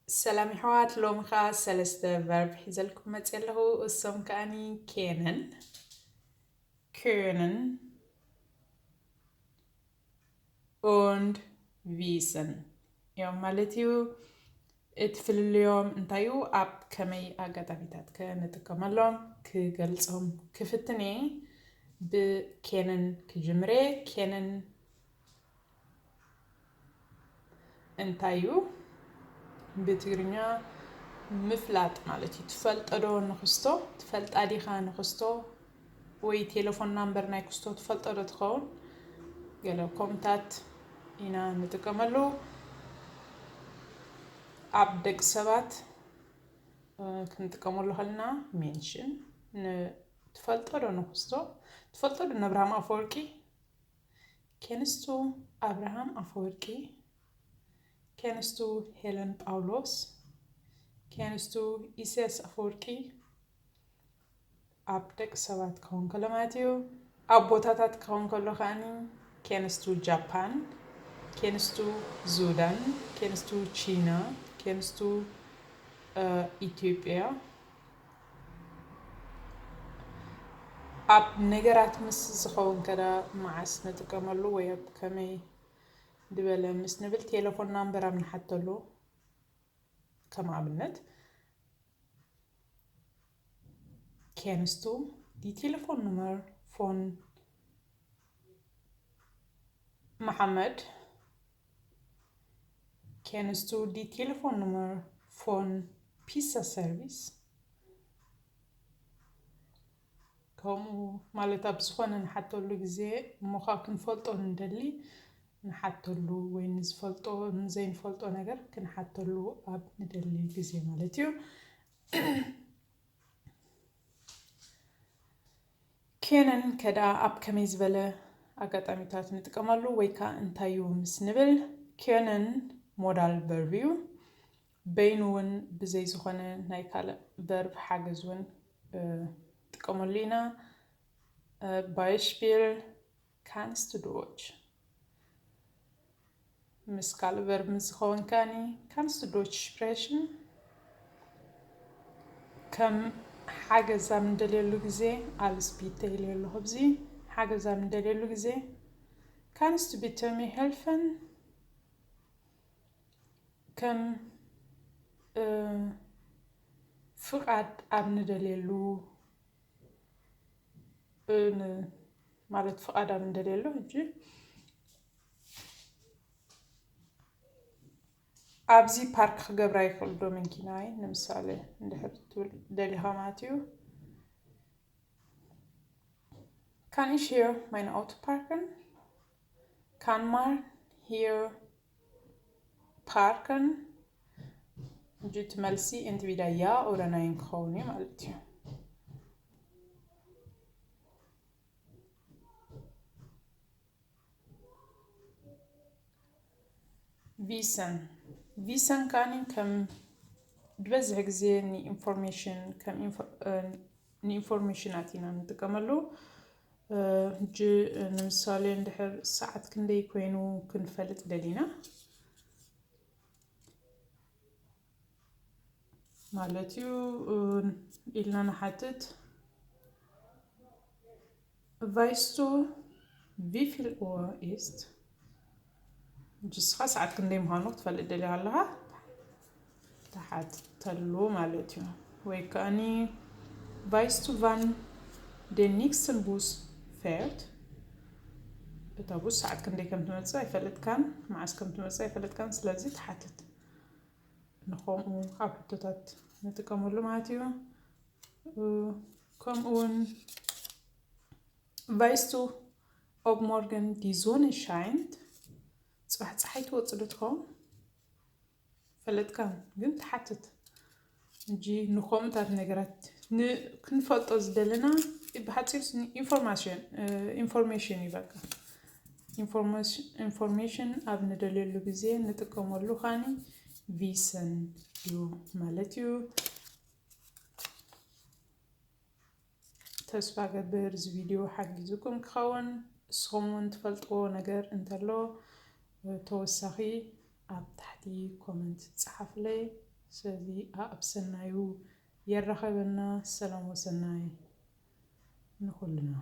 ሰላም ይሕዋት፣ ሎሚ ኸዓ ሰለስተ ቨርብ ሒዘልኩም መፅእ ኣለኹ። እሶም ከዓኒ ኬነን፣ ኬነን und ቪሰን እዮም ማለት እዩ። እቲ ፍልልዮም እንታይ እዩ? ኣብ ከመይ ኣጋጣሚታት ከ ንጥቀመሎም ክገልጾም ክፍትን እየ። ብኬነን ክጅምር እየ። ኬነን እንታይ እዩ? ብትግርኛ ምፍላጥ ማለት እዩ። ትፈልጦ ዶ ንክስቶ? ትፈልጣ ዲኻ ንክስቶ? ወይ ቴሌፎን ናምበር ናይ ክስቶ ትፈልጦ ዶ ትኸውን? ገለ ከምኡታት ኢና ንጥቀመሉ። ኣብ ደቂ ሰባት፣ እ፣ ክንጥቀመሉ ከለና ሜንሽን፣ ን-፣ ትፈልጦ ዶ ንክስቶ? ትፈልጦ ዶ ነብርሃም ኣፈወርቂ? ኬንስቱ ኣብርሃም ኣፈወርቂ? ኬንስቱ ሄለን ጳውሎስ? ኬንስቱ ኢሳያስ ኣፈወርቂ? ኣብ ደቂ ሰባት ክኸውን ከሎ ማለት እዩ። ኣብ ቦታታት ክኸውን ከሎ ከዓኒ ኬንስቱ ጃፓን፣ ኬንስቱ ሱዳን፣ ኬንስቱ ቺና፣ ኬንስቱ፣ እ፣ ኢትዮጵያ። ኣብ ነገራት ምስ ዝኸውን ከዳ መዓስ ንጥቀመሉ ወይ ኣብ ከመይ ዝበለ ምስ ንብል ቴሌፎን ናምበር ኣብ ንሓተሉ፣ ከም ኣብነት፣ ኬንስቱ ዲ ቴሌፎን ኑመር ፎን መሓመድ? ኬንስቱ ዲ ቴሌፎን ኑመር ፎን ፒሳ ሰርቪስ? ከምኡ ማለት ኣብ ዝኾነ ንሓተሉ ግዜ እሞ ኸዓ ክንፈልጦ ንደሊ ንሓተሉ ወይ ንዝፈልጦ ንዘይንፈልጦ ነገር ክንሓተሉ ኣብ ንደሊ ግዜ ማለት እዩ። ኬነን ከዳ ኣብ ከመይ ዝበለ ኣጋጣሚታት ንጥቀመሉ ወይ ከዓ እንታይ እዩ ምስ ንብል፣ ኬነን ሞዳል ቨርብ እዩ። በይኑ እውን ብዘይ ዝኾነ ናይ ካልእ ቨርብ ሓገዝ እውን፣ እ፣ ጥቀመሉ ኢና። እ፣ ባይሽፒል፣ ካንስት ዶች። ምስ ካልእ ቨርብ ምስ ዝኸውን ከኣኒ፣ ካንስት ዶች ሽፕሬሽን፣ ከም ሓገዝ ኣብ ንደልየሉ ግዜ፣ ኣልስ ቢተ ኢለ ኣለኹ ኣብዚ፣ ሓገዝ ኣብ ንደልየሉ ግዜ፣ ካንስት ቢተ ሚ ሄልፈን፣ ከም፣ እ፣ ፍቓድ ኣብ ንደልየሉ፣ እ፣ ን-፣ ማለት ፍቓድ ኣብ ንደልየሉ፣ ሕጂ ኣብዚ ፓርክ ክገብራ ይኽእል ዶ መኪናይ? ንምሳሌ፣ እንድሕር ትብል ደሊኻ ማለት እዩ። Kann ich hier mein Auto parken? Kann man hier parken? ሕጂ እቲ መልሲ entweder ja oder nein ክኸውን እዩ ማለት እዩ። ቪሰን፣ ቪሰን ከኣኒ ከም ዝበዝሕ ግዜ ንኢንፎርሜሽን፣ ከም ኢንፎ-፣ እ፣ ንኢንፎርሜሽናት ኢና ንጥቀመሉ። እ፣ ሕጂ፣ እ፣ ንምሳሌ እንድሕር ሰዓት ክንደይ ኮይኑ ክንፈልጥ ደሊና ማለት እዩ፣ እ፣ ኢልና ንሓትት። Weißt du, wie viel Uhr ist? ንስኻ ሰዓት ክንደይ ምዃኑ ክትፈልጥ ደሊኻ ኣለኻ? ትሓተሉ ማለት እዩ። ወይ ከኣኒ፣ Weißt du, wann der nächste Bus fährt? እታ ቡስ ሰዓት ክንደይ ከም ትመጽእ ኣይፈልጥካን፣ መዓስ ከም ትመጽእ ኣይፈልጥካን፣ ስለዚ ትሓትት። ንኸምኡ ኣብ ሕቶታት ንጥቀመሉ ማለት እዩ። እ፣ ከምኡ እውን፣ Weißt du, ob morgen die Sonne scheint? ጽባሕ ጸሓይ ትወጽእ ዶ ትኸውን? ፈለጥካን፣ ግን ትሓትት። እንጂ ንኸምኡታት ነገራት ን-፣ ክንፈልጦ ዝደለና ብሓጺሩ ስ-፣ ኢንፎርማሽን፣ እ፣ ኢንፎርሜሽን እዩ በቃ። ኢንፎርሜሽ-፣ ኢንፎርሜሽን ኣብ ንደልየሉ ግዜ ንጥቀመሉ ኻኒ ቪሰን እዩ ማለት እዩ። ተስፋ ገብር እዚ ቪድዮ ሓጊዙኩም ክኸውን። ንስኹም እውን ትፈልጥዎ ነገር እንተሎ፣ ተወሳኺ ኣብ ታሕቲ ኮመንት ጸሓፉለይ። ስለዚ ኣብ ሰናዩ የራኸበና። ሰላም ወሰናይ ንኹልና።